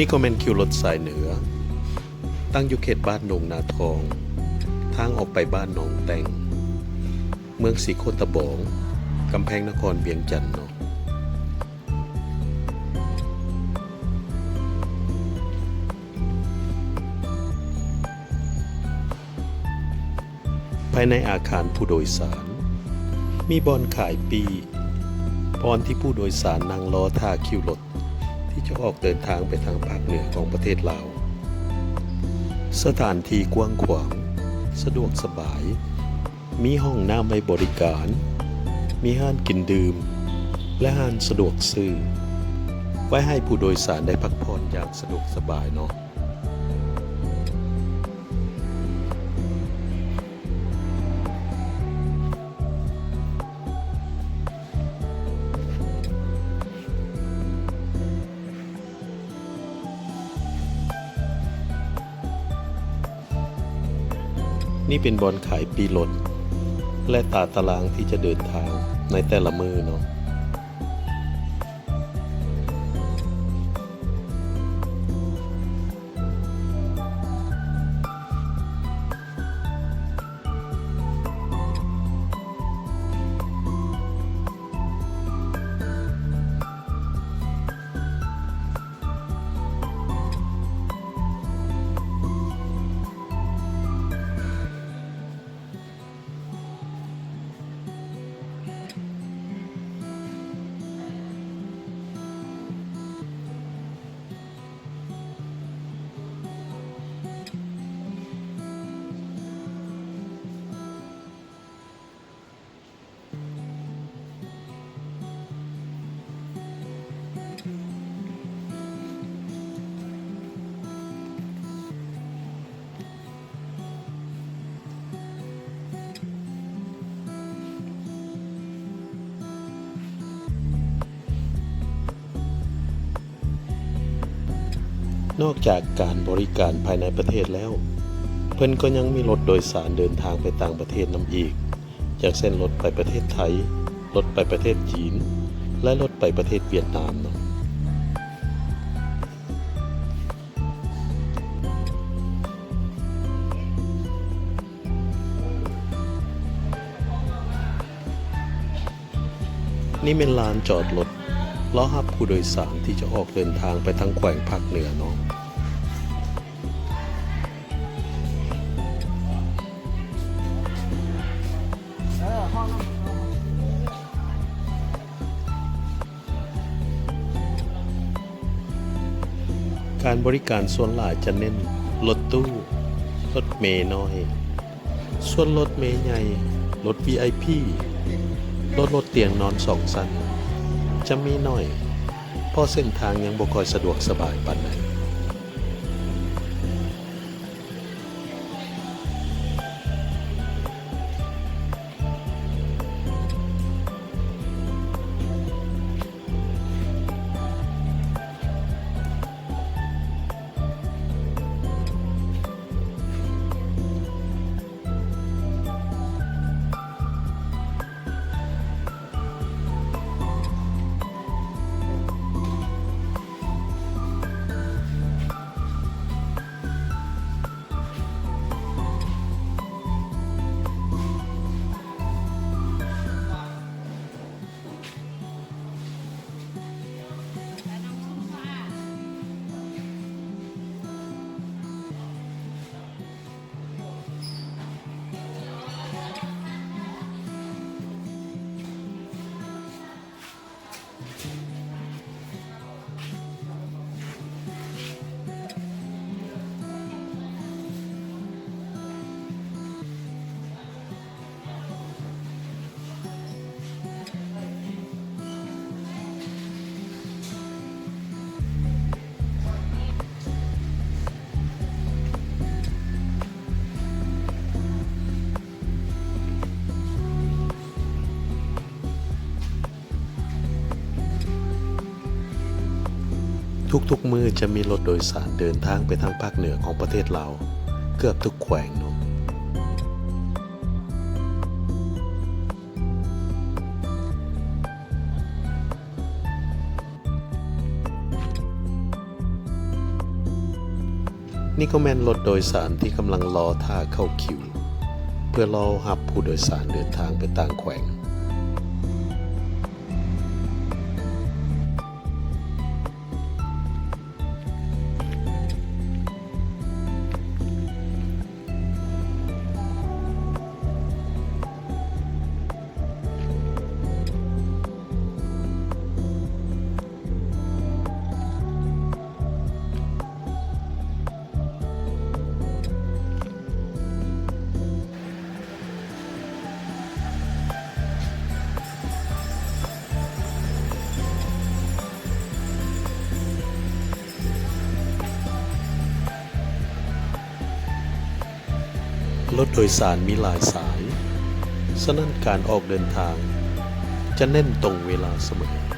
ນີ້ກໍແມ່ນຄິວລົດສາຍເໜືອ, ຕັ້ງຢູ່ເຂດບ້ານດົງນາທອງ, ທາງອອກໄປບ້ານໜອງແຕ່ງ, ເມືອງສີໂຄດຕະບອງ, ກຳແພງນະຄອນວຽງຈັນເນາະ. ພາຍໃນອາຄານຜູ້ໂດຍສານ ມີບ່ອນຂາຍປີ້, ບ່ອນທີ່ຜູ້ໂດຍສານນັ່ງລໍຖ້າຄິວລົດ ທີ່ຈະອອກເດີນທາງໄປທາງພາກເໜືອຂອງປະເທດລາວ. ສະຖານທີ່ກວ້າງຂວາງ, ສະດວກສະບາຍ, ມີຫ້ອງນ້ຳໄວ້ບໍລິການ, ມີຮ້ານກິນດື່ມ ແລະ ຮ້ານສະດວກຊື້, ໄວ້ໃຫ້ຜູ້ໂດຍສານໄດ້ພັກຜ່ອນຢ່າງສະດວກສະບາຍເນາະ. ນີ້ເປັນບ່ອນຂາຍປີ້ລົດ ແລະ ຕາຕະລາງທີ່ຈະເດີນທາງໃນແຕ່ລະມື້ເນາະ. ນອກຈາກການບໍລິການພາຍໃນປະເທດແລ້ວ, ເພິ່ນກໍຍັງມີລົດໂດຍສານເດີນທາງໄປຕ່າງປະເທດນຳອີກ, ຢ່າງເຊັ່ນ ລົດໄປປະເທດໄທ, ລົດໄປປະເທດຈີນ ແລະ ລົດໄປປະເທດຫວຽດນາມເນາະ. ນີ້ແມ່ນລານຈອດລົດ ລໍຮັບຜູ້ໂດຍສານທີ່ຈະອອກເດີນທາງໄປທາງແຂວງພາກເໜືອເນາະ. ການບໍລິການສ່ວນຫຼາຍຈະເນັ້ນລົດຕູ້, ລົດເມນ້ອຍ, ສ່ວນລົດເມໃຫຍ່, ລົດວີໄອພີ, ລົດ ລົດຕຽງນອນສອງຊັ້ນ ຈະມີໜ້ອຍ, ເພາະເສັ້ນທາງຍັງບໍ່ຄ່ອຍສະດວກສະບາຍປານໃດ. ທຸກໆມື້ຈະມີລົດໂດຍສານເດີນທາງໄປທາງພາກເໜືອຂອງປະເທດລາວເກືອບທຸກແຂວງເນາະ. ເ ນີ້ກໍແມ່ນລົດໂດຍສານທີ່ກຳລັງລໍຖ້າເຂົ້າຄິວ ເພື່ອລໍຮັບຜູ້ໂດຍສານເດີນທາງໄປຕ່າງແຂວງ. ລົດໂດຍສານມີຫຼາຍສາຍ, ສະນັ້ນການອອກເດີນທາງຈະເນັ້ນຕົງເວລາສະເໝີ.